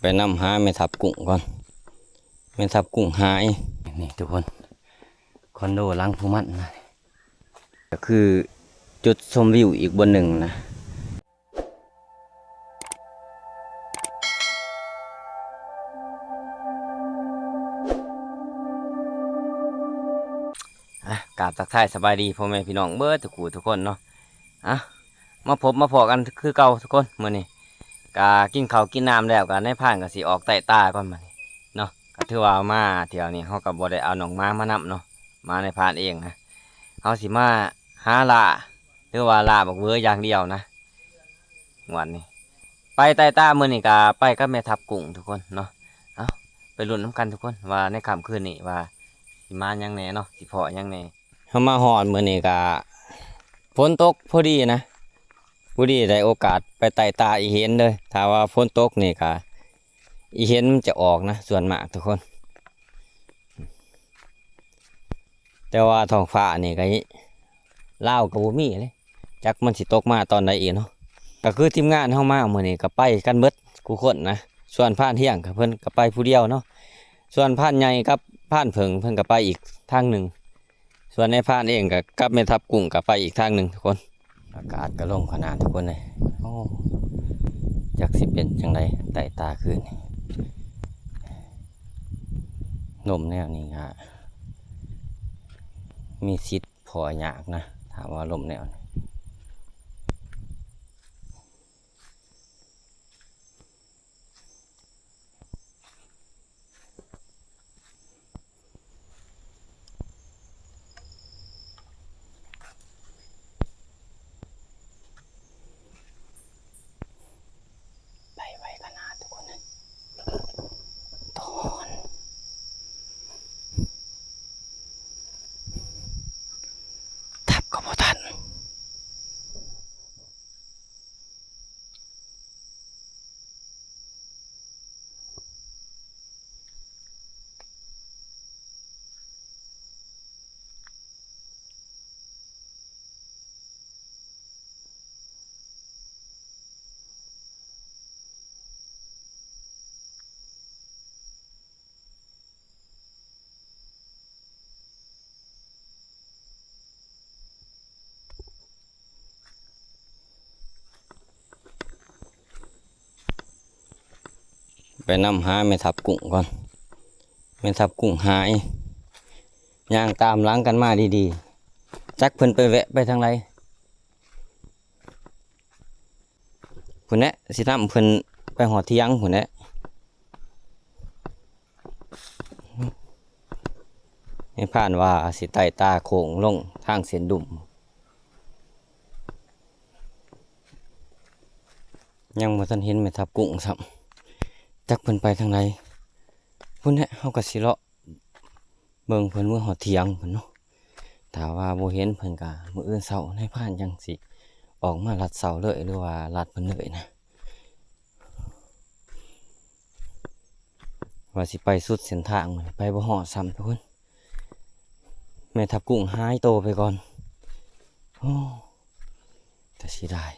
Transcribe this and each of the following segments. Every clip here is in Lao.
ໄປນຳຫາແມ່ທັບກຸ້ງກ່ອນ ແມ່ທັບກຸ້ງຫາຍ. ນີ້ທຸກຄົນ ຄອນໂດຫຼັງຜູ້ມັນນະ ກໍຄືຈຸດຊົມວິວອີກບ່ອນໜຶ່ງນະ. ອ່ະ ກາບທັກທາຍສະບາຍດີພໍ່ແມ່ພີ່ນ້ອງເບິດທຸກຜູ້ທຸກຄົນເນາະ. ອ່ະ ມາພົບມາພໍ້ກັນຄືເກົ່າທຸກຄົນ ມື້ນີ້ກະກິນເຂົ້າກິນນ້ຳແລ້ວ ກະນາຍພານກະຊິອອກໄຕ່ຕາກ່ອນບັດນີ້ເນາະ. ກະຖືວ່າມາທ່ຽວນີ້ເຮົາກະບໍ່ໄດ້ເອົານ້ອງໝາມານຳເນາະ ໝານາຍພານເອງນະ. ເຮົາຊິມາຫາລ່າ ຫຼືວ່າລ່າບັກເວີຢ່າງດຽວນະ ງວດນີ້. ໄປໄຕ່ຕາມື້ນີ້ກະໄປກັບແມ່ທັບກຸ້ງທຸກຄົນເນາະ. ເອົ້າ ໄປລຸ້ນນຳກັນທຸກຄົນ ວ່າໃນຄ່ຳຄືນນີ້ວ່າຊິມາຫຍັງແດ່ເນາະ ຊິພໍ້ຫຍັງແດ່. ເຮົາມາຮອດມື້ນີ້ກະຝົນຕົກພໍດີນະ ພໍດີໄດ້ໂອກາດໄປໄຕ່ຕາອີເຫັນເລີຍ. ຖ້າວ່າຝົນຕົກນີ້ກະອີເຫັນມັນຈະອອກນະ ສ່ວນມາກທຸກຄົນ. ແຕ່ວ່າທ້ອງຟ້ານີ້ກະ ລາວກໍບໍ່ມີເລີຍ ຈັກມັນຊິຕົກມາຕອນໃດອີກເນາະ. ກໍຄືທີມງານເຮົາມາມື້ນີ້ກໍໄປກັນເບິດຄູ່ຄົນນະ. ສ່ວນພານທ່ຽງກໍເພິ່ນກໍໄປຜູ້ດຽວເນາະ. ສ່ວນພານໃຫຍ່ກັບພານເຜິ້ງເພິ່ນກໍໄປອີກທາງໜຶ່ງ. ສ່ວນນາຍພານເອງກໍກັບແມ່ທັບກຸ້ງກໍໄປອີກທາງໜຶ່ງທຸກຄົນ. ອາກາດກໍລົມຂະໜາດທຸກຄົນເອີຍ. ໂອ້ ຈັກຊິເປັນຈັ່ງໃດ ໄຕ່ຕາຄືນນີ້ ລົມແນວນີ້ກະມີສິດພໍ້ຍາກນະ ຖ້າວ່າລົມແນວນີ້. ໄປໄວຂະໜາດທຸກຄົນເອີຍ ຕອນ ທັບກໍບໍ່ທັນ. ໄປນຳຫາແມ່ທັບກຸ້ງກ່ອນ ແມ່ທັບກຸ້ງຫາຍ ຍ່າງຕາມຫຼັງກັນມາດີໆ ຈັກເພິ່ນໄປແວະໄປທາງໃດ. ພຸ້ນແຫຼະ ຊິນຳເພິ່ນໄປຮອດຖຽງພຸ້ນແຫຼະ. ນາຍພານວ່າຊິໄຕ່ຕາໂຄ້ງລົງທາງເສັ້ນດຸ່ມ ຍັງບໍ່ທັນເຫັນແມ່ທັບກຸ້ງຊ້ຳ ຈັກເພິ່ນໄປທາງໃດ. ພຸ້ນແຫຼະ ເຮົາກໍຊິເລາະ ເບິ່ງເພິ່ນເມືອຮອດຖຽງພຸ້ນເນາະ. ຖ້າວ່າບໍ່ເຫັນເພິ່ນກະມື້ອື່ນເຊົ້ານາຍພານຈັ່ງຊິອອກມາລັດເຊົາເລີຍ ຫຼືວ່າລັດເພິ່ນເລີຍນະ ວ່າຊິໄປສຸດເສັ້ນທາງ ໄປບໍ່ຮອດຊ້ຳທຸກຄົນ. ແມ່ທັບກຸ້ງຫາຍໂຕໄປກ່ອນ. ໂອ້ ຕາເສຍດາຍ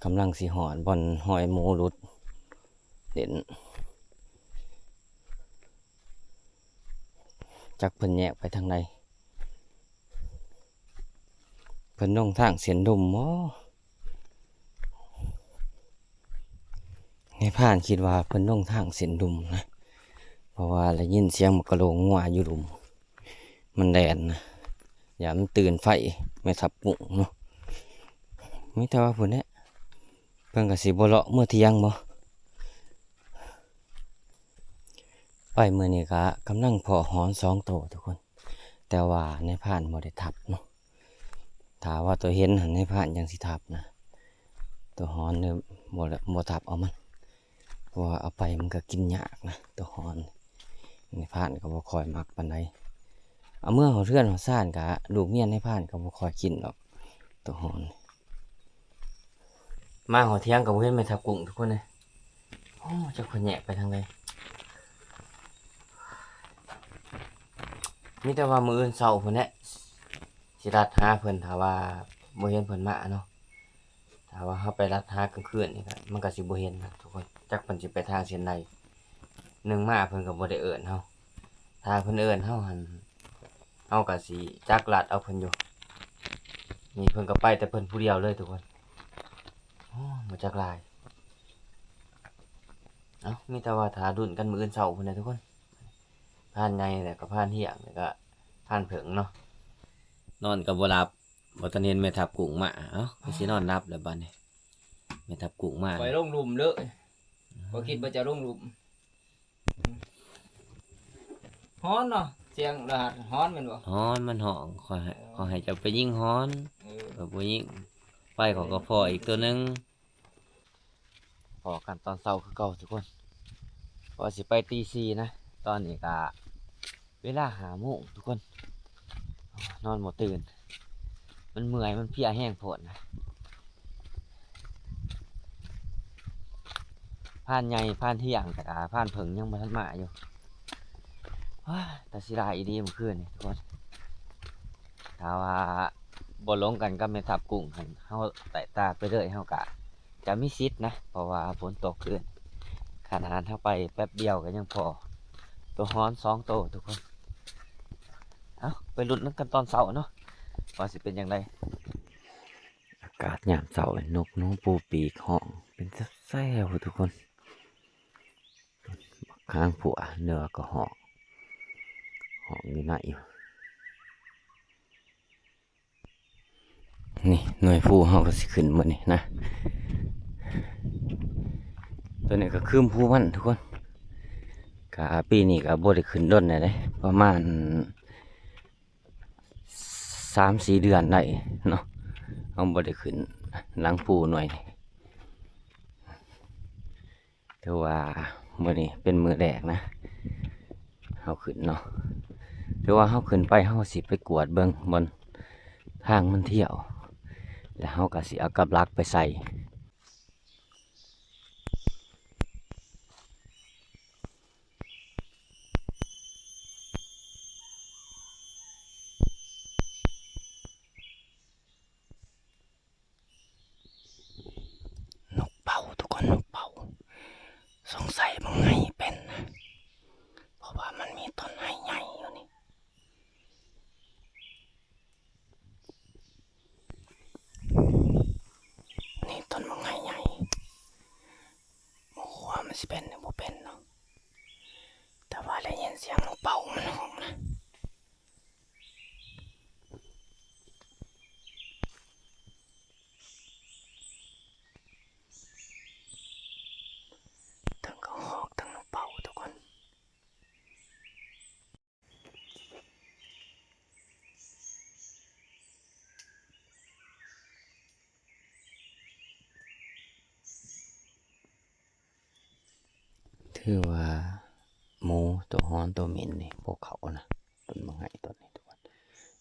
ກຳລັງຊິຮອດບ່ອນຮອຍໝູຫຼຸດ ເຫັນ ຈັກເພິ່ນແຍກໄປທາງໃດ ເພິ່ນລົງທາງເສັ້ນດຸ່ມບໍ? ນາຍພານຄິດວ່າເພິ່ນລົງທາງເສັ້ນດຸ່ມນະ ເພາະວ່າໄດ້ຍິນສຽງໝາກກະໂຫຼງງົວຢູ່ດຸ່ມ ມັນແລ່ນນະ ຢ້ານມັນຕື່ນໄຟແມ່ທັບກຸ້ງເນາະ. ມີແຕ່ວ່າພຸ້ນແຫຼະ ເພິ່ນກໍຊິບໍ່ເລາະເມືອຖຽງບໍ? ໄປມື້ນີ້ກະກຳລັງພໍ້ຫອນສອງໂຕທຸກຄົນ ແຕ່ວ່ານາຍພານບໍ່ໄດ້ທັບເນາະ. ຖ້າວ່າໂຕເຫັນຫັ້ນນາຍພານຈັ່ງຊິທັບນະ ໂຕຫອນນີ້ບໍ່ ບໍ່ທັບເອົາມັນ ເພາະວ່າເອົາໄປມັນກໍກິນຍາກນະ ໂຕຫອນ ນາຍພານກໍບໍ່ຄ່ອຍມັກປານໃດ. ເອົາເມືອຮອດເຮືອນຮອດຊານກະລູກເມຍນາຍພານກໍບໍ່ຄ່ອຍກິນດອກ ໂຕຫອນ. ມາຮອດຖຽງກໍບໍ່ເຫັນແມ່ທັບກຸ້ງທຸກຄົນເອີຍ. ໂອ້ ຈັກເພິ່ນແຍກໄປທາງໃດ ມີແຕ່ວ່າມື້ອື່ນເຊົ້າພຸ້ນແຫຼະ ຊິລັດຫາເພິ່ນ ຖ້າວ່າບໍ່ເຫັນເພິ່ນມາເນາະ. ຖ້າວ່າເຮົາໄປລັດຫາກາງຄືນນີ້ກໍ ມັນກໍຊິບໍ່ເຫັນນະທຸກ ຈັກເພິ່ນຊິໄປທາງເສັ້ນໃດ. ໜຶ່ງມາເພິ່ນກໍບໍ່ໄດ້ເອີ້ນເຮົາ, ຖ້າເພິ່ນເອີ້ນເຮົາຫັ້ນ ເຮົາກໍຊິຈັກລັດເອົາເພິ່ນຢູ່. ນີ້ເພິ່ນກໍໄປແຕ່ເພິ່ນຜູ້ດຽວເລີຍທຸກຄົນ. ໂອ້ ບໍ່ຈັກຫຼາຍ. ເອົ້າ ມີແຕ່ວ່າຖ້າລຸ້ນກັນມື້ອື່ນເຊົ້າພຸ້ນແຫຼະທຸກຄົນ. ພານໃຫຍ່ ແລ້ວກໍພານຫ້ຽງ ແລ້ວກໍພານເຜິ້ງເນາະ. ນອນກໍບໍ່ຫຼັບ, ບໍ່ທັນເຫັນແມ່ທັບກຸ້ງມາ. ເອົ້າ ຄືຊິນອນຫຼັບແລ້ວບາດນີ້ ແມ່ທັບກຸ້ງມາ. ຂ້ອຍລົງລຸ່ມເລີຍ, ຂ້ອຍຄິດວ່າຈະລົງລຸ່ມ. ຮ້ອນເນາະ, ສຽງລະຫັດຮ້ອນແມ່ນບໍ່? ຮ້ອນ ມັນຮ້ອງ, ຂ້ອຍໃຫ້ ເອີ ຂ້ອຍໃຫ້ເຈົ້າໄປຍິງຮ້ອນ. ເອີ ຂ້ອຍບໍ່ຍິງ, ໄປຂ້ອຍກໍພໍ້ອີກຕົວໜຶ່ງ. ພໍ້ກັນຕອນເຊົ້າຄືເກົ່າທຸກຄົນ, ວ່າຊິໄປຕີສີ່ນະ. ຕອນນີ້ກະເວລາຫ້າໂມງທຸກຄົນ, ນອນບໍ່ຕື່ນ, ມັນເມື່ອຍ ມັນເພຍແຮງໂພດນະ. ພານໃຫຍ່ ພານຫ້ຽງ ແຕ່ກະພານເຜິ້ງຍັງບໍ່ທັນມາຢູ່. ວ້າ ຕາເສຍດາຍອີ່ຫຼີມື້ຄືນນີ້ທຸກຄົນ. ຖ້າວ່າບໍ່ລົງກັນກັບແມ່ທັບກຸ້ງຫັ້ນ ເຮົາໄຕ່ຕາກໄປເລີຍ ເຮົາກະຈະມີສິດນະ, ເພາະວ່າຝົນຕົກຄືນ. ຂະໜາດເຮົາໄປແປັບດຽວກໍຍັງພໍ້ຕົວຮ້ອນສອງໂຕທຸກຄົນ. ເອົ້າ ໄປລຸ້ນນຳກັນຕອນເຊົ້າເນາະ ວ່າຊິເປັນຈັ່ງໃດ. ອາກາດຍາມເຊົ້າ ນົກໜູປູປີກຮ້ອງເປັນແຊວໆ ທຸກຄົນ. ຄາງພົວເໜືອກໍຮ້ອງ ຮ້ອງຢູ່ໃນຢູ່. ນີ້ໜ່ວຍພູເຮົາກໍຊິຂຶ້ນມື້ນີ້ນະ. ຕົວນີ້ກໍຄືພູມັນທຸກຄົນ, ກະປີນີ້ກໍບໍ່ໄດ້ຂຶ້ນດົນແລ້ວເດ້ ປະມານສາມສີ່ເດືອນໄດ້ເນາະ ເຮົາບໍ່ໄດ້ຂຶ້ນຫຼັງພູໜ່ວຍນີ້. ຖືວ່າມື້ນີ້ເປັນມື້ແລກນະ ເຮົາຂຶ້ນເນາະ. ຖືວ່າເຮົາຂຶ້ນໄປ ເຮົາຊິໄປກວດເບິ່ງບ່ອນທາງມັນທ່ຽວ ແລ້ວເຮົາກໍຊິເອົາກັບຫຼັກໄປໃສ່. ນົກເປົ້າທຸກຄົນ, ນົກເປົ້າ. ສົງໄສບັກໄຫເປັນນະ, ເພາະວ່າມັນມີຕົ້ນໄຫໃຫຍ່ຢູ່ນີ້. ນີ້ຕົ້ນບັກໄຫໃຫຍ່, ບໍ່ຮູ້ວ່າມັນຊິເປັນຫຼືບໍ່ເປັນເນາະ, ແຕ່ວ່າໄດ້ຍິນສຽງນົກເປົ້າມັນຮ້ອງນະ. ທັງກະຮອກ ທັງນົກເປົ້າທຸກຄົນ. ຖືວ່າໝູໂຕຮ້ອນໂຕເໝັນນີ້ບໍ່ເຂົ້ານະ, ຕົ້ນບັກໄຫຕົ້ນນີ້ທຸກຄົນ,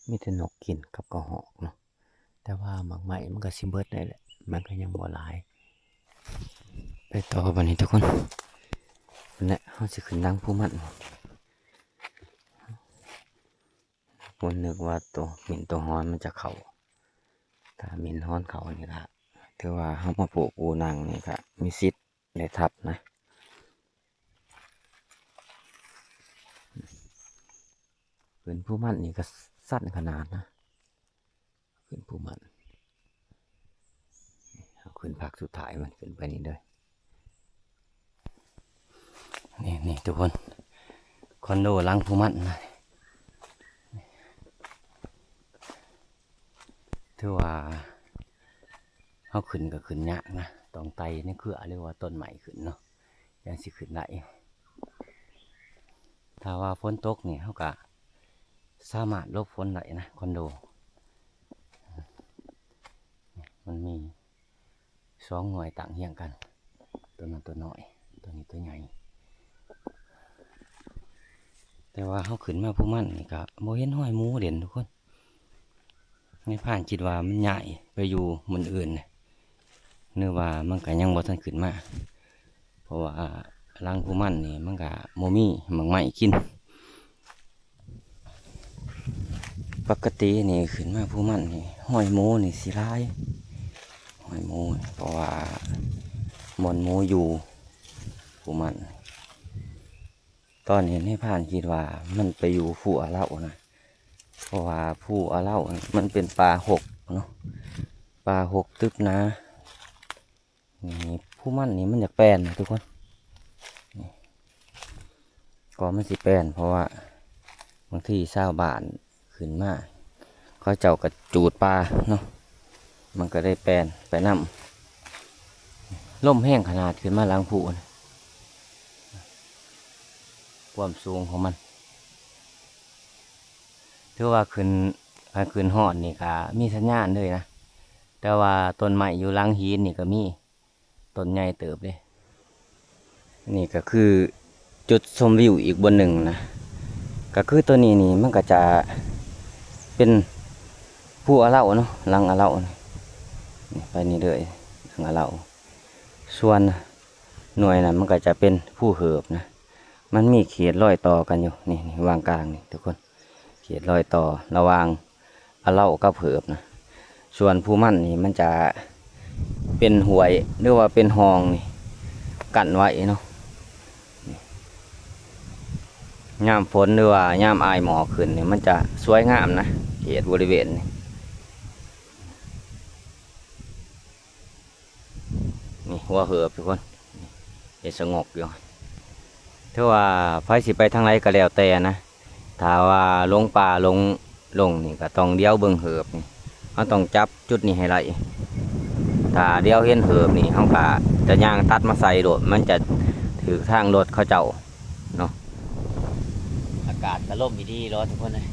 ມີແຕ່ນົກກິນກັບກະຮອກເນາະ. ແຕ່ວ່າໝາກໄມ້ມັນກໍຊິເບິດໄດ້ແຫຼະ, ມັນກໍຍັງບໍ່ຫຼາຍ. ໄປຕໍ່ບັດນີ້ທຸກຄົນ, ພຸ້ນແຫຼະ ເຮົາຊິຂຶ້ນຫຼັງພູມັນ. ບໍ່ນຶກວ່າໂຕເໝັນໂຕຮ້ອນມັນຈະເຂົ້າ, ຖ້າເໝັນຮ້ອນເຂົ້ານີ້ລະ ຖືວ່າເຮົາມາປູກອູນັ່ງນີ້ກະມີສິດໄດ້ທັບນະ. ຂຶ້ນພູມັນນີ້ກໍຊັນຂະໜາດນະ, ຂຶ້ນພູມັນ. ເຮົາຂຶ້ນພາກສຸດທ້າຍມັນ ຂຶ້ນໄປນີ້ເດີ. ນີ້ ນີ້ທຸກຄົນ, ຄອນໂດຫຼັງພູມັນນະ. ຖືວ່າເຮົາຂຶ້ນກໍຂຶ້ນຍາກນະ, ຕ້ອງໄຕ່ໃນເຄືອ ຫຼືວ່າຕົ້ນໄມ້ຂຶ້ນເນາະ ຈັ່ງຊິຂຶ້ນໄດ້. ຖ້າວ່າຝົນຕົກນີ້ ເຮົາກະສາມາດຫຼົບຝົນໄດ້ນະ ຄອນໂດ. ມັນມີສອງໜ່ວຍຕັ້ງຮຽງກັນ, ໂຕນັ້ນໂຕນ້ອຍ, ໂຕນີ້ໂຕໃຫຍ່. ແຕ່ວ່າເຮົາຂຶ້ນມາພູມັນນີ້ກະບໍ່ເຫັນຮອຍໝູເດັ່ນທຸກຄົນ. ນາຍພານຄິດວ່າມັນຍ້າຍໄປຢູ່ບ່ອນອື່ນ ຫຼືວ່າມັນກະຍັງບໍ່ທັນຂຶ້ນມາ, ເພາະວ່າຫຼັງພູມັນນີ້ມັນກະບໍ່ມີໝາກໄມ້ກິນ. ປົກກະຕິນີ້ຂຶ້ນມາພູມັນນີ້ ຮອຍໝູນີ້ຊິຫຼາຍ, ຮອຍໝູ, ເພາະວ່າບ່ອນໝູຢູ່ ມັນ ຕອນນີ້ນາຍພານຄິດວ່າມັນໄປຢູ່ພູອາເລົານະ ເພາະວ່າພູອາເລົາມັນເປັນປ່າຮົກເນາະ ປ່າຮົກຕຶບໜາ. ນີ້ ພູມັນນີ້ມັນຢາກແປນນະທຸກຄົນ ນີ້ ກໍມັນຊິແປນ ເພາະວ່າບາງທີຊາວບ້ານຂຶ້ນມາ ເຂົາເຈົ້າກໍຈູດປ່າເນາະ ມັນກໍໄດ້ແປນໄປນຳ. ລົມແຮງຂະໜາດຂຶ້ນມາຫຼັງພູນະ ຄວາມສູງຂອງມັນ ຖືວ່າຂຶ້ນ ຄັນຂຶ້ນຮອດນີ້ກໍມີສັນຍານເລີຍນະ ແຕ່ວ່າຕົ້ນໄມ້ຢູ່ຫຼັງຫີນນີ້ກໍມີ ຕົ້ນໃຫຍ່ເຕີບເດ້. ນີ້ກໍຄືຈຸດຊົມວິວອີກບ່ອນໜຶ່ງນະ ກໍຄືຕົວນີ້ນີ້ມັນກໍຈະເປັນພູອາເລົາເນາະ ຫຼັງອາເລົານີ້ ນີ້ໄປນີ້ເລີຍ ຫຼັງອາເລົາ. ສ່ວນໜ່ວຍນັ້ນມັນກໍຈະເປັນພູເຫີບນະ ມັນມີເຂດລອຍຕໍ່ກັນຢູ່ ນີ້ ນີ້ ວາງກາງນີ້ທຸກຄົນ ເຂດລອຍຕໍ່ລະຫວ່າງອາເລົາກັບເຫີບນະ. ສ່ວນພູມັນນີ້ມັນຈະເປັນຫ້ວຍ ຫຼືວ່າເປັນຮ່ອງນີ້ ກັ້ນໄວ້ເນາະ. ນີ້ ຍາມຝົນ ຫຼືວ່າຍາມອ້າຍໝອກຂຶ້ນນີ້ ມັນຈະສວຍງາມນະ ເຂດບໍລິເວນນີ້. ນີ້ຫົວເຫີບທຸກຄົນ ນີ້ເຮັດສະຫງົກຢູ່. ຖືວ່າໃຜຊິໄປທາງໃດກໍແລ້ວແຕ່ນະ ຖ້າວ່າຫຼົງປ່າຫຼົງດົງນີ້ກໍຕ້ອງຫຼຽວເບິ່ງເຫີບນີ້ ເຮົາຕ້ອງຈັບຈຸດນີ້ໃຫ້ໄດ້. ຖ້າຫຼຽວເຫັນເຫີບນີ້ ເຮົາກໍຈະຍ່າງຕັດມາໃສ່ໂລດ ມັນຈະຖືກທາງລົດເຂົາເຈົ້າ ເນາະ. ອາກາດກໍລົມດີໆ ເນາະທຸກຄົນເອີຍ.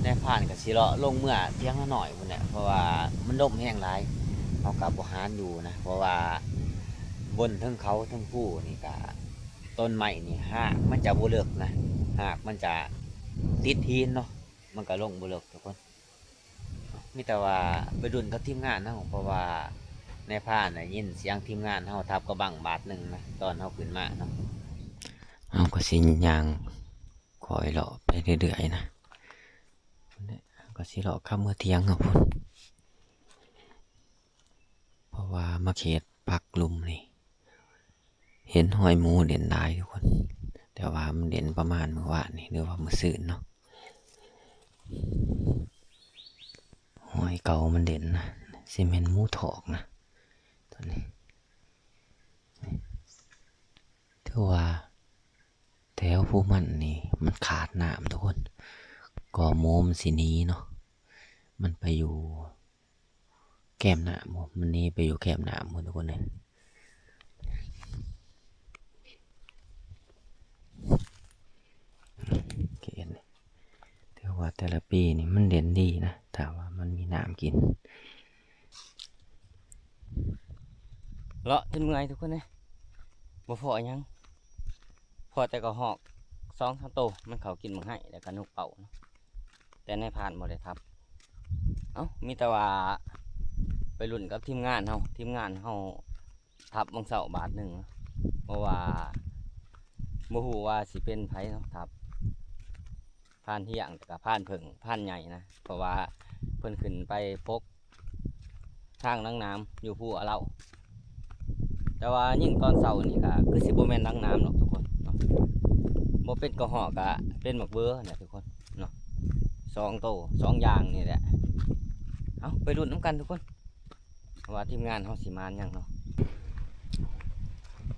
ນາຍພານກໍຊິເລາະລົງເມືອຖຽງນານ້ອຍພຸ້ນແຫຼະ ເພາະວ່າມັນລົມແຮງຫຼາຍ ເຮົາກໍບໍ່ຫານຢູ່ນະ ເພາະວ່າບົນເທິງເຂົາເທິງພູນີ້ກໍ ຕົ້ນໄມ້ນີ້ຮາກມັນຈະບໍ່ເລິກນະ ຮາກມັນຈະຕິດຫີນເນາະ ມັນກໍລົງບໍ່ເລິກທຸກຄົນ. ມີແຕ່ວ່າໄປລຸ້ນກັບທີມງານເຮົາ ເພາະວ່ານາຍພານໄດ້ຍິນສຽງທີມງານເຮົາທັບກະບັງບາດໜຶ່ງນະ ຕອນເຮົາຂຶ້ນມາເນາະ. ເຮົາກໍຊິຍ່າງຄ່ອຍເລາະໄປເລື້ອຍໆນະ ເຮົາກໍຊິເລາະກັບເມືອຖຽງເຮົາພຸ້ນ ເພາະວ່າມາເຂດປັກລຸ່ມນີ້ ເຫັນຮອຍໝູເດັ່ນຫຼາຍທຸກຄົນ ແຕ່ວ່າມັນເດັ່ນປະມານມື້ວານນີ້ ຫຼືວ່າມື້ຊືນເນາະ ຮອຍເກົ່າມັນເດັ່ນນະ ຊິແມ່ນໝູຖອກນະ ຕົວນີ້. ຖືວ່າແຖວພູມັນນີ້ມັນຂາດນ້ຳທຸກຄົນ ກໍໝູມັນຊິໜີເນາະ ມັນໄປຢູ່ ແຄມນ້ຳພຸ້ນ ມັນໜີໄປຢູ່ແຄມນ້ຳພຸ້ນທຸກຄົນເອີຍ. ເຫັນ ຖືວ່າແຕ່ລະປີນີ້ມັນເດັ່ນດີນະ ຖ້າວ່າມັນມີນ້ຳກິນ. ເລາະຈົນເມື່ອຍທຸກຄົນເອີຍ ບໍ່ພໍຫຍັງ ພໍແຕ່ກະຮອກສອງສາມໂຕ ມັນເຂົ້າກິນໝາກໄຮ ແລ້ວກະນົກເປົ້າເນາະ. ແຕ່ນາຍພານບໍ່ໄດ້ທັບ. ເອົ້າ ມີແຕ່ວ່າໄປລຸ້ນກັບທີມງານເຮົາ ທີມງານເຮົາທັບຫວ່າງເຊົ້າບາດໜຶ່ງ ເພາະວ່າບໍ່ຮູ້ວ່າຊິເປັນໃຜເນາະ ທັບພານທ່ຽງ ແລ້ວກະພານເຜິ້ງ ພານໃຫຍ່ນະ ເພາະວ່າເພິ່ນຂຶ້ນໄປປົກ ທາງນາງນາມຢູ່ພູອາເລົາ ແຕ່ວ່າຍິງຕອນເຊົ້ານີ້ກະຄືຊິບໍ່ແມ່ນນາງນາມດອກທຸກຄົນເນາະ ບໍ່ເປັນກະຮອກກະເປັນໝາກເບີແຫຼະທຸກຄົນເນາະ ສອງໂຕສອງຢ່າງນີ້ແຫຼະ. ເອົ້າ ໄປລຸ້ນນຳກັນທຸກຄົນ ວ່າທີມງານເຮົາຊິມານຫຍັງເນາະ.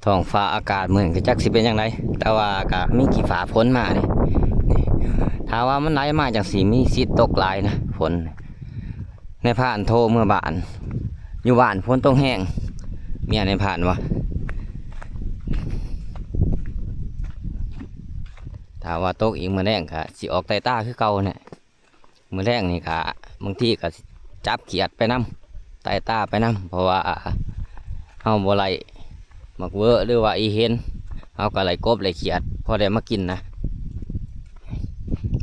ທ້ອງຟ້າອາກາດມື້ນີ້ກໍຈັກຊິເປັນຈັ່ງໃດ ແຕ່ວ່າກໍມີຂີ້ຟ້າຝົນມາເດ້ ນີ້ ຖ້າວ່າມັນໄຫຼມາຈັ່ງຊີ້ ມີສິດຕົກຫຼາຍນະຝົນ. ນາຍພານໂທເມືອບ້ານ ຢູ່ບ້ານຝົນຕົກແຮງ ເມຍນາຍພານວ່າ ຖ້າວ່າຕົກອີກມື້ແລງກໍຊິອອກໄຕ່ຕາຄືເກົ່າແຫຼະ. ມື້ແລງນີ້ກະບາງທີກະຈັບຂຽດໄປນຳ ໄຕ່ຕາໄປນຳ ເພາະວ່າເຮົາບໍ່ໄດ້ໝາກເວີ ຫຼືວ່າອີເຫັນ ເຮົາກະໄດ້ກົບໄດ້ຂຽດ ພໍໄດ້ມາກິນນະ.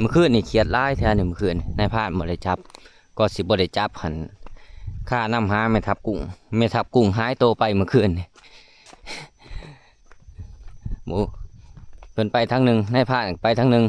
ມື້ຄືນນີ້ຂຽດຫຼາຍແທ້ນີ້ ມື້ຄືນນາຍພານບໍ່ໄດ້ຈັບ ກໍຊິບໍ່ໄດ້ຈັບຫັ້ນ ຄານຳຫາແມ່ທັບກຸ້ງ ແມ່ທັບກຸ້ງຫາຍໂຕໄປມື້ຄືນນີ້. ໝູ່ເພິ່ນໄປທາງໜຶ່ງ ນາຍພານໄປທາງໜຶ່ງ. ເ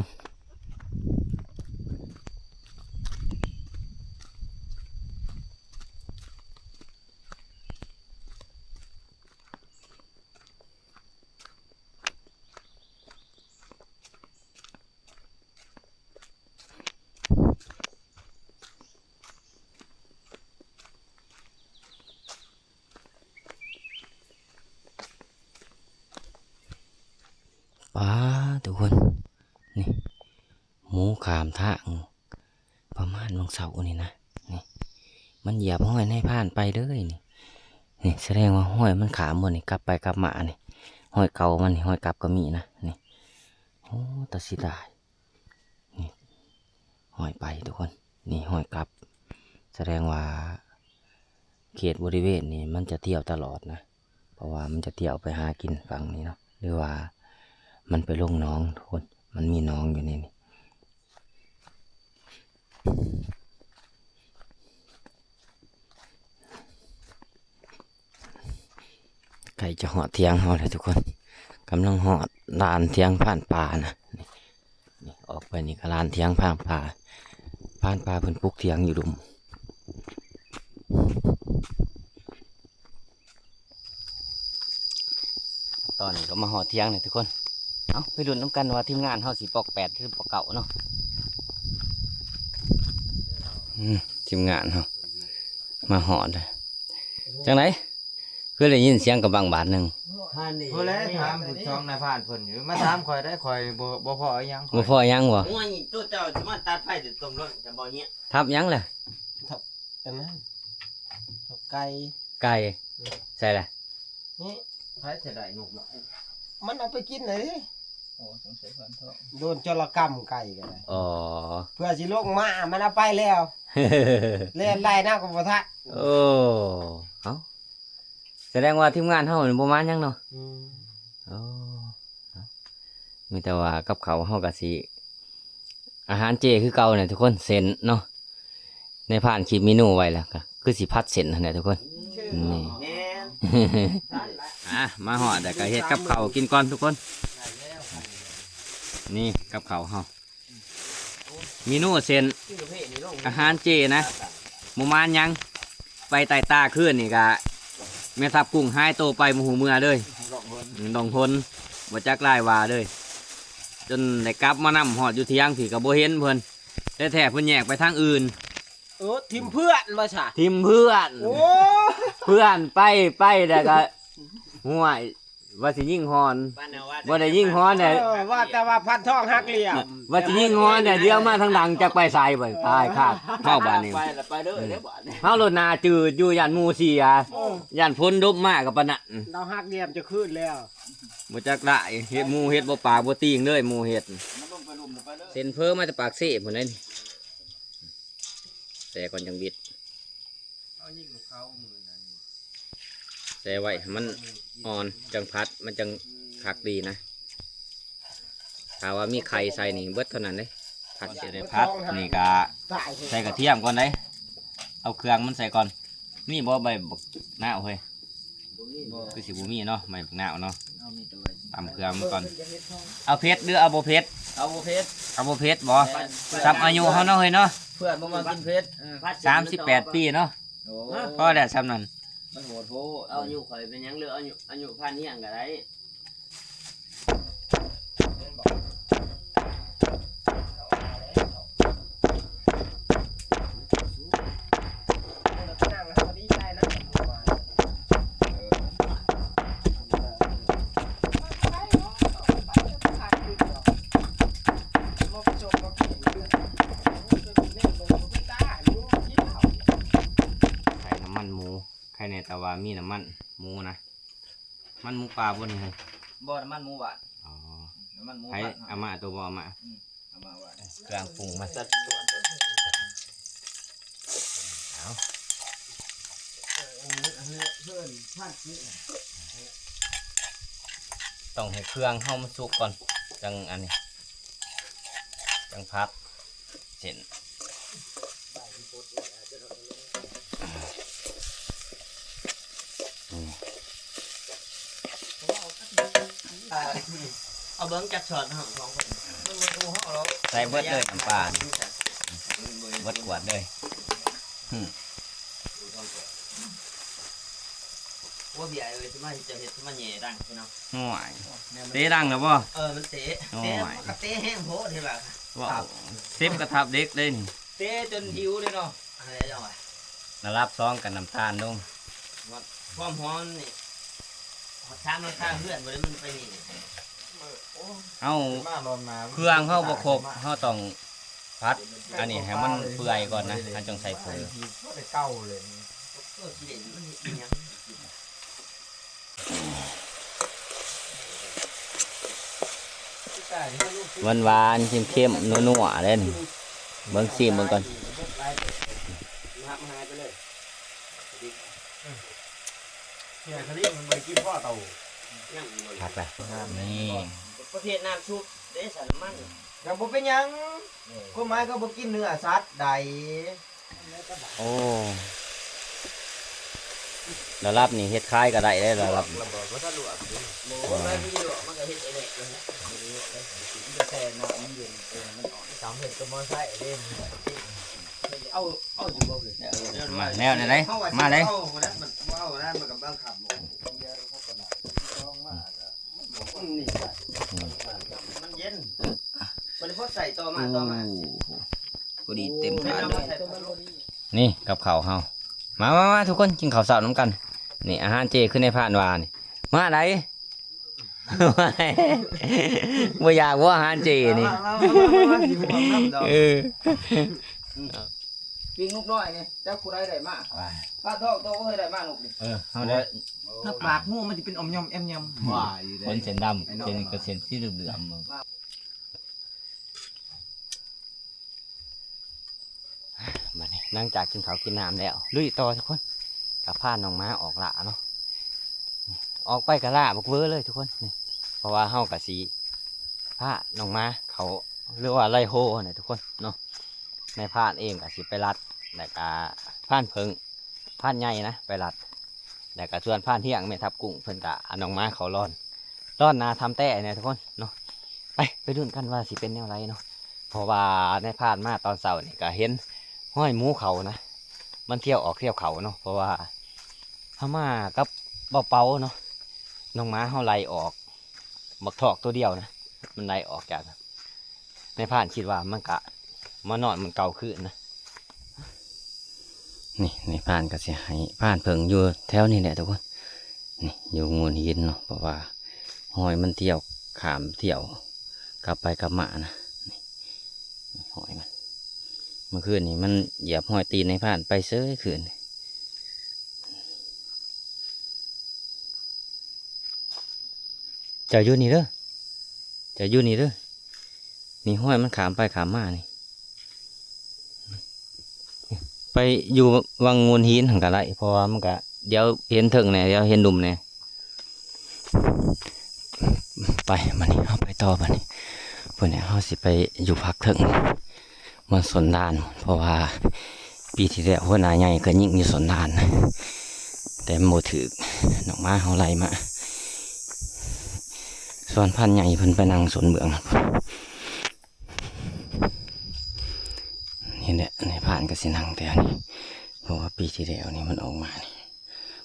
ປາດ ທຸກຄົນ ນີ້ ໝູຂ້າມທາງ ປະມານວັນເສົານີ້ນະ ນີ້ ມັນຢຽບຮອຍນາຍພານໄປເລີຍນີ້ ນີ້ ສະແດງວ່າຮອຍມັນຂ້າມບໍ່ນີ້ ກັບໄປກັບມານີ້ ຮອຍເກົ່າມັນນີ້ ຮອຍກັບກໍມີນະ ນີ້ ໂອ້ ຕາເສຍດາຍ ນີ້ ຮອຍໄປທຸກຄົນ ນີ້ຮອຍກັບ ສະແດງວ່າເຂດບໍລິເວນນີ້ມັນຈະທ່ຽວຕະຫຼອດນະ ເພາະວ່າມັນຈະທ່ຽວໄປຫາກິນຝັ່ງນີ້ເນາະ ຫຼືວ່າມັນໄປລົງໜອງທຸກຄົນ ມັນມີໜອງຢູ່ໃນນີ້. ໃກ້ຈະຮອດຖຽງເຮົາແລ້ວທຸກຄົນ ກຳລັງຮອດລານຖຽງພານປ່ານະ ນີ້ ນີ້ ອອກໄປນີ້ກໍລານຖຽງພານປ່າ ພານປ່າເພິ່ນປຸກຖຽງຢູ່ລຸ່ມ. ຕອນນີ້ກໍມາຮອດຖຽງແລ້ວທຸກຄົນ ເອົ້າ ໄປລຸ້ນນຳກັນວ່າທີມງານເຮົາຊິປອກແປດຫຼືປອກເກົ້າເນາະ ອືມ ທີມງານເຮົາມາຮອດແລ້ວ ຈັ່ງໃດ ຄືໄດ້ຍິນສຽງກະບັງບາດໜຶ່ງ ພຸ້ນແຫຼະ ຖາມຜູ້ຊ່ອງນາຍພານເພິ່ນຢູ່ ມາຖາມຂ້ອຍໄດ້ ຂ້ອຍບໍ່ ບໍ່ພໍອີ່ຫຍັງ ບໍ່ພໍອີ່ຫຍັງບໍ່? ໂອ້ຍ ໂຕເຈົ້າຊິມາຕັດໄຟແຕ່ຕົ້ນລົດ ຈະບໍ່ເຫຍ ທັບຫຍັງລະ? ທັບອັນນັ້ນ ທັບໄກ່ ໄກ່ ອືມ ໃສ່ລະ? ນີ້ ໃຜຊິໄດ້ນົກນ້ອຍ ມັນເອົາໄປກິນເລີຍ ໂອ້ ສົງໄສພັນທອງ ໂດນໂຈລະກຳໄກ່ກໍໄດ້ ອໍ ເພື່ອຊິລົງມາ ມັນເອົາໄປແລ້ວ ແລ່ນໄລ່ນຳກໍບໍ່ທັນ ໂອ້ ເອົ້າ ສະແດງວ່າທີມງານເຮົານີ້ບໍ່ມາຫຍັງເນາະ ອືມ ໂອ້ ເອົ້າ ມີແຕ່ວ່າກັບເຂົ້າເຮົາກໍຊິ ອາຫານເຈຄືເກົ່າແຫຼະທຸກຄົນ ເສັ້ນເນາະ ນາຍພານຄິດເມນູໄວ້ແລ້ວ ກໍຄືຊິຜັດເສັ້ນຫັ້ນແຫຼະທຸກຄົນ ນີ້ ແມ່ນ ອ່ະ ມາຮອດແລ້ວກໍເຮັດກັບເຂົ້າກິນກ່ອນທຸກຄົນ ນີ້ກັບເຂົ້າເຮົາ ເມນູເສັ້ນ ອາຫານເຈນະ ບໍ່ມາຫຍັງ ໄປໃຕ້ຕາຄືນນີ້ກະ ແມ່ທັບກຸ້ງຫາຍໂຕໄປບໍ່ຮູ້ເມືອເລີຍ ດອງຫົນ ບໍ່ຈັກລາຍວ່າເລີຍ ຈົນໄດ້ກັບມານຳຮອດຢູ່ຖຽງພີ້ກະບໍ່ເຫັນເພິ່ນ ແທ້ໆເພິ່ນແຍກໄປທາງອື່ນ ເອີ ຖິ້ມເພື່ອນວ່າຊະ ຖິ້ມເພື່ອນ ໂອ້ ເພື່ອນໄປ ໄປແລ້ວກະ ຫ້ວຍ ວ່າຊິຍິງຮອນ ບໍ່ໄດ້ຍິງຮອນແດ່ ເອີ ວ່າແຕ່ວ່າພັນທອງຫັກຫຼ່ຽມ ວ່າຊິຍິງຮອນແດ່ ດຽວມາທາງຫຼັງຈັກໄປໃສບັດ ຕາຍຄາເວົ້າບາດນີ້ ໄປລະໄປເດີ ເອີ ເດີບາດນີ້ ເຮົາໂລດໜ້າຈືດຢູ່ ຢ້ານໝູ່ເສຍ ເອີ ຢ້ານຝົນດົບມາກໍປານນັ້ນ ລາວຫັກຫຼ່ຽມຈະຄືນແລ້ວ ບໍ່ຈັກຫຼາຍ ເຮັດໝູ່ເຮັດບໍ່ປາກບໍ່ຕີງເລີຍ ໝູ່ເຮັດ ເສັ້ນເພີມາແຕ່ປາກເຊພຸ້ນເດ້ ແຊ່ກ່ອນຈັ່ງບິດ ແຊ່ໄວ້ໃຫ້ມັນອ່ອນຈັ່ງຜັດ ມັນຈັ່ງຄັກດີນະ ຖ້າວ່າມີໄຂ່ໃສ່ນີ້ເບິດເທົ່ານັ້ນເດ້ ຜັດຊິໄດ້ຜັດ ນີ້ກະໃສ່ກະທຽມກ່ອນເດ້ ເອົາເຄື່ອງມັນໃສ່ກ່ອນ ມີບໍ່ໃບບັກນາວເຮີ້ຍ? ບໍ່ມີ ບໍ່ ຄືຊິບໍ່ມີເນາະ ໃບບັກນາວເນາະ ເອົາມີແຕ່ໃບ ຕຳເຄື່ອງມັນກ່ອນ ເອົາເຜັດຫຼືເອົາບໍ່ເຜັດ? ເອົາບໍ່ເຜັດ ເອົາບໍ່ເຜັດບໍ່? ແມ່ນ ສ່ຳອາຍຸເຮົາເນາະເຮີ້ຍເນາະ ເພື່ອນບໍ່ມັກກິນເຜັດ ເອີ ສາມສິບແປດປີເນາະ ໂອ້ ພໍແລ້ວສ່ຳນັ້ນ ມັນໂຫດໂພດ ເອົາອາຍຸຂ້ອຍເປັນຫຍັງ ຫຼືອາຍຸ ອາຍຸພານຮຽງກໍໄດ້. ໃສ່ນ້ຳມັນໝູ ໃຄແນ່ແຕ່ວ່າມີນ້ຳມັນໝູນະ. ມັນໝູປ່າບໍ່ນີ້ເຮີ້ຍ? ບໍ່ ນ້ຳມັນໝູຫວານ. ອໍ ນ້ຳມັນໝູ ໃຜ ຫວານ ອາມາໂຕບໍ່ ອາມາ ອືມ ອາມາຫວານ ເຄື່ອງປຸງມັນ ເອົາ ຕ້ອງໃຫ້ເຄື່ອງເຮົາມັນສຸກກ່ອນ ຈັ່ງອັນນີ້ ຈັ່ງຜັດເສັ້ນ. ເອົາເບິ່ງຈັກຊ້ອນເນາະ ສອງຄົນ ມັນບໍ່ຮູ້ເຮົາດອກ ໃສ່ເບິດເລີຍນ້ຳປາ ເບິດຂວດເລີຍ. ໂອ້ ເບຍເອີຍ ຊິມາເຮັດ ເຮັດ ຊິມາແຫຍ່ດັງເນາະ. ໂອ້ຍ ເຕະດັງແລ້ວບໍ່? ເອີ ມັນເຕະ ໂອ້ຍ ເຕະ ມັນກະເຕະແຮງໂພດ ເຫັນບໍ່? ເວົ້າ ເຊັບກະທັບເດັກເດ້ນີ້ ເຕະຈົນຫິວເດ້ເນາະ. ອັນໃດເຈົ້າວ່າ ລະດັບສອງກັນນ້ຳຕານລົງ ຄວາມຮ້ອນນີ້ ສາມຫຼັງຄາເຮືອນບໍ່ໄດ້ ມັນໄປນີ້ ເຮົາ ເຄື່ອງເຮົາບໍ່ຄົບ ເຮົາຕ້ອງຜັດອັນນີ້ໃຫ້ມັນເປື່ອຍກ່ອນນະ ເຮົາຈັ່ງໃສ່ເຝີ. ຫວານໆ ເຄັມໆ ນົວໆ ເດ້ນີ້ ເບິ່ງ ຊີມເບິ່ງກ່ອນ. ຜັກລະ ນີ້ ປະເພດນ້ຳຊຸບເດ້ ໃສ່ນ້ຳມັນ ກໍບໍ່ເປັນຫຍັງ ຄວາມໝາຍເຂົາບໍ່ກິນເນື້ອສັດໃດ. ໂອ້ ລະດັບນີ້ເຮັດຂາຍກໍໄດ້ເດ້ ລະດັບນີ້. ມາແລ້ວເດ້ ມາເລີຍ. ມັນເຢັນ ບໍ່ໄດ້ພໍໃສ່ຕໍ່ມາ ຕໍ່ມາ ໂອ້ໂຫ ພໍດີເຕັມຖາດເລີຍ. ນີ້ກັບເຂົ້າເຮົາ ມາ ມາ ມາ ທຸກຄົນ ກິນເຂົ້າເຊົ້ານຳກັນ. ນີ້ອາຫານເຈ ຄືໃນພານວ່ານີ້ ມາໄດ໋ ບໍ່ຢາກບໍ່ອາຫານເຈນີ້. ເອີ ປີ້ງນົກນ້ອຍນີ້ ຈັກຜູ້ໃດໄດ້ມາ ປາທອງໂຕເຄີຍໄດ້ມານົກນີ້. ເອີ ເຮົາໄດ້ ຖ້າປາກງູມັນຊິເປັນອອມຍອມແອມຍຳ ວ່າຢູ່ເດ້ ຄົນເສັ້ນດຳ ເສັ້ນກໍເສັ້ນສີເຫຼືອມໆ. ບັດນີ້ຫຼັງຈາກກິນເຂົ້າກິນນ້ຳແລ້ວ ລຸຍຕໍ່ທຸກຄົນ ກໍພານ້ອງໝາອອກລ່າເນາະ. ອອກໄປກໍລ່າບັກເວີເລີຍທຸກຄົນນີ້ ເພາະວ່າເຮົາກໍຊິພານ້ອງໝາເຂົ້າ ຫຼືວ່າໄລ່ໂຮຫັ້ນແຫຼະທຸກຄົນເນາະ. ນາຍພານເອງກໍຊິໄປລັດ ແລ້ວກໍພານເຜິ້ງ ພານໃຫຍ່ນະໄປລັດ ແລ້ວກໍສ່ວນພານທ່ຽງແມ່ທັບກຸ້ງ ເພິ່ນກໍເອົານ້ອງໝາເຂົ້າລອນ ລອນນາທຳແຕ້ແດ່ທຸກຄົນເນາະ. ໄປ ໄປລຸ້ນກັນວ່າຊິເປັນແນວໃດເນາະ ເພາະວ່າໃນຜ່ານມາຕອນເຊົ້ານີ້ກໍເຫັນຮອຍໝູເຂົ້ານະ ມັນທ່ຽວອອກທ່ຽວເຂົ້າເນາະ ເພາະວ່າເຮົາມາກັບເບົາເປົາເນາະ ນ້ອງໝາເຮົາໄລ່ອອກ ບັກທອກໂຕດຽວນະ ມັນໄລ່ອອກຈາກ ນາຍພານຄິດວ່າມັນກະມານອນໝ່ອງເກົ່າຄືນນະ. ນີ້ນາຍພານກໍຊິໃຫ້ພານເຜິ້ງຢູ່ແຖວນີ້ແຫຼະທຸກຄົນ ນີ້ຢູ່ໂງນຫີນເນາະ ເພາະວ່າຮອຍມັນທ່ຽວຂ້າມທ່ຽວກັບໄປກັບມານະ. ນີ້ຮອຍມັນ ເມື່ອຄືນນີ້ມັນຢຽບຮອຍຕີນນາຍພານໄປເສີຍຄືນ. ເຈົ້າຢູ່ນີ້ເດີ ເຈົ້າຢູ່ນີ້ເດີ ນີ້ຮອຍມັນຂ້າມໄປຂ້າມມານີ້ ໄປຢູ່ວັງໂງນຫີນຫັ້ນກໍໄດ້ ເພາະວ່າມັນກະ ດຽວເຫັນເທິງແດ່ ດຽວເຫັນລຸ່ມແດ່. ໄປ ບັດນີ້ເຮົາໄປຕໍ່ບັດນີ້ ພຸ້ນແຫຼະ ເຮົາຊິໄປຢູ່ພັກເທິງ ບ່ອນສົນລານ ເພາະວ່າປີທີ່ແລ້ວຫົວໜ້າໃຫຍ່ກໍຍິງຢູ່ສົນລານ ແຕ່ມັນບໍ່ຖືກ ນ້ອງໝາເຮົາໄລ່ມາ ສ່ວນພານໃຫຍ່ເພິ່ນໄປນັ່ງສົນເບື້ອງ ນີ້ແຫຼະ ນາຍພານກໍຊິນັ່ງແຖວນີ້ ເພາະວ່າປີທີ່ແລ້ວນີ້ມັນອອກມານີ້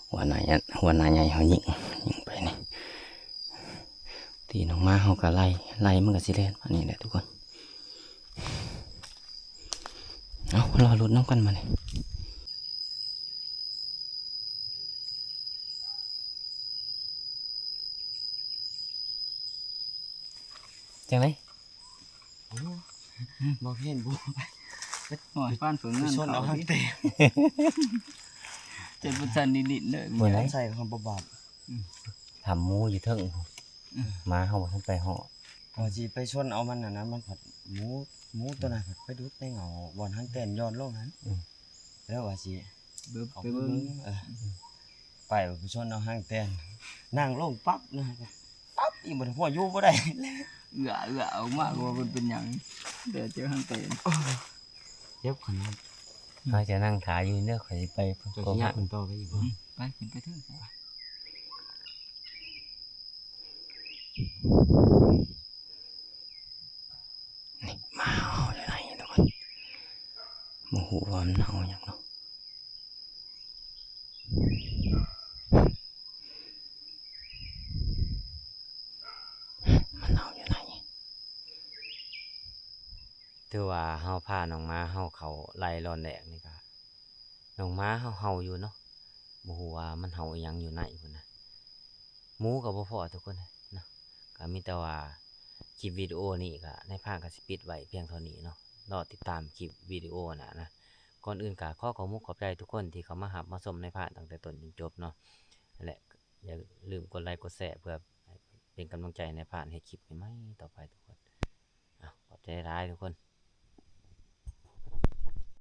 ຫົວໜ້າໃຫຍ່ ຫົວໜ້າໃຫຍ່ເຮົາຍິງ ຍິງໄປນີ້ ຕີນ້ອງໝາເຮົາກໍໄລ່ ໄລ່ມັນກໍຊິແລ່ນມານີ້ແຫຼະທຸກຄົນ. ເອົາ ລໍລຸ້ນນຳກັນບາດນີ້ ຈັ່ງໃດ? ໂອ້ ບໍ່ເຫັນບໍ່ ໂອ້ຍ ປານເຜິ້ງນັ້ນ ຊົນເອົາຫາງແຕກ ເຈັບບໍ່ທັນໄດ້ຫຼິ້ນເດີ ບໍ່ໄດ້ໃສ່ເຮົາບໍ່ບາດ. ອືມ ຖ້ຳໝູຢູ່ເທິງ ອືມ ໝາເຮົາບໍ່ທັນໄປຮອດ ວ່າຊິໄປຊົນເອົາມັນຫັ້ນນະ ມັນພັດໝູ ໝູຕົວນັ້ນພັດໄປດຸດໃນເຫງົາບ່ອນຫາງແຕນຍ້ອນລົງຫັ້ນ ອືມ ແລ້ວວ່າຊິ ເບິ່ງ ເຂົ້າໄປເບິ່ງ ໄປເບິ່ງ ເອີ ໄປ ໄປຊົນເອົາຫາງແຕນ ນັ່ງລົງປັບນະ ປັບອີກ ບໍ່ໄດ້ ພວກຢູ່ບໍ່ໄດ້ ເອື້ອ ເອື້ອອອກມາ ບໍ່ວ່າເພິ່ນເປັນຫຍັງ ແຕ່ເຈີຫາງແຕນ ເຈັບຂະໜາດ ຂ້ອຍຈະນັ່ງຖ້າຢູ່ເດີ ຂ້ອຍຊິໄປ ເຈົ້າຊິຍ່າງຂຶ້ນຕໍ່ໄປອີກບໍ່? ອືມ ໄປ ຂຶ້ນໄປເຖິງ ນີ້ ໝາເຮົາຢູ່ໃນນີ້ທຸກຄົນ ບໍ່ຮູ້ວ່າມັນເຫົ່າຫຍັງເນາະ ມັນເຫົ່າຢູ່ໃນ ຖືວ່າເຮົາພານ້ອງໝາເຮົາເຂົ້າໄລ່ລອນແລກນີ້ກະ ນ້ອງໝາເຮົາເຫົ່າຢູ່ເນາະ ບໍ່ຮູ້ວ່າມັນເຫົ່າອີ່ຫຍັງຢູ່ໃນພຸ້ນນະ ໝູກໍບໍ່ພໍ້ທຸກຄົນເອີຍເນາະ ກ ກໍມີແຕ່ວ່າຄລິບວິດີໂອນີ້ກໍນາຍພານກໍຊິປິດໄວ້ພຽງເທົ່ານີ້ເນາະ. ລໍຕິດຕາມຄລິບວິດີໂອໜ້ານະ. ກ່ອນອື່ນກໍຂໍຂອບມຸກຂອບໃຈທຸກຄົນທີ່ເຂົ້າມາຮັບມາຊົມນາຍພານຕັ້ງແຕ່ຕົ້ນຈົນຈົບເນາະ ແລະ ຢ່າລືມກົດໄລກົດແຊເພື່ອເປັນກຳລັງໃຈໃຫ້ນາຍພານເຮັດຄລິບໃໝ່ໆຕໍ່ໄປທຸກຄົນ. ເອົາ ຂອບໃຈຫຼາຍໆທຸກຄົນ.